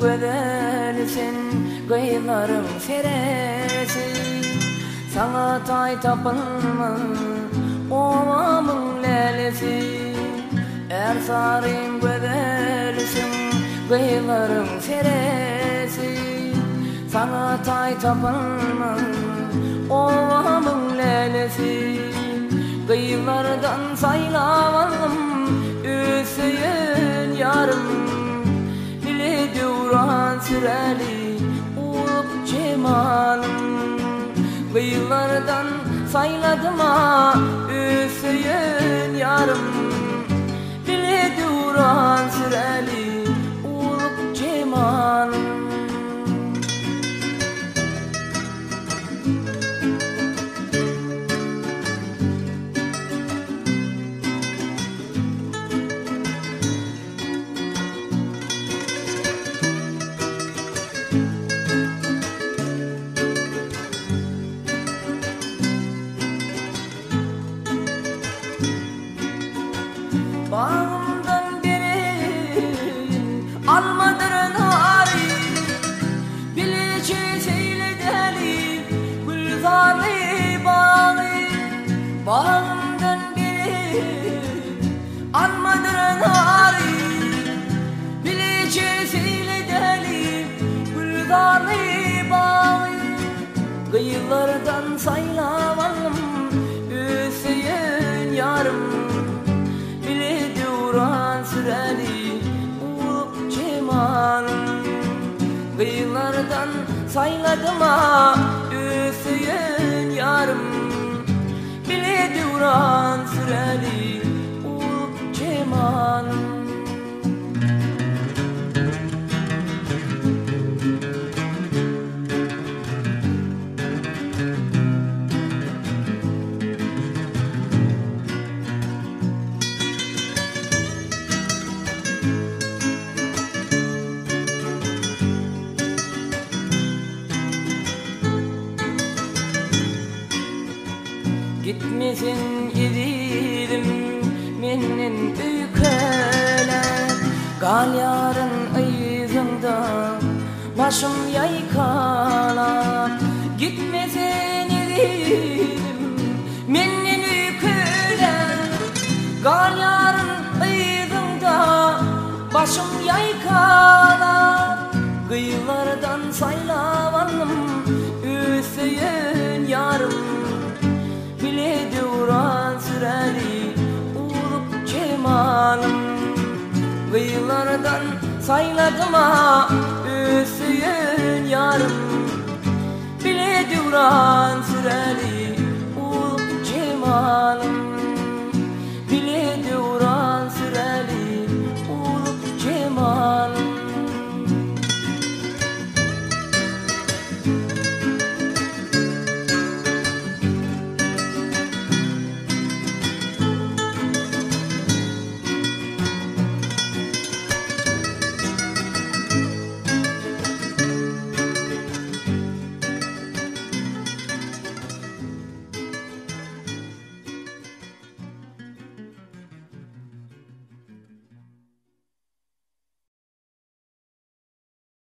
gözeli sen, gyzlaryň seresi. Saňa taý tapylmaz, obamyň lälesi. Ärsaryň gözeli sen, gyzlaryň seresi. Saňa taý tapylmaz, obamyň lälesi. Gyzlardan saýlap aldym, öz söýen ýarym. Bile döwran süreli, urup jemalym. Gyzlardan saýladym-a, öz söýen ýarym. Bile döwran süreli, urup jemalym. Bagymdan bereýin almadyr nary, Bileje seýledeli gülzarly bagy. Bagymdan bereýin almadyr nary, Bileje seýledeli gülzarly bagy. Gyzlardan saýlap aldym öz söýen ýarym, Bile döwran süreli urup jemalym. Gyzlardan saýladym-a öz söýen ýarym, Bile döwran süreli urup jemalym. Gitme sen ezizim menden öýkeläp, Galýaryn yzyňda başym ýaýkalap. Gitme sen ezizim menden öýkeläp, Galýaryn yzyňda başym ýaýkalap. Gyzlardan saýlap aldym öz söýen ýarym, Bile döwran süreli urup jemalym. Gyzlardan saýladym-a.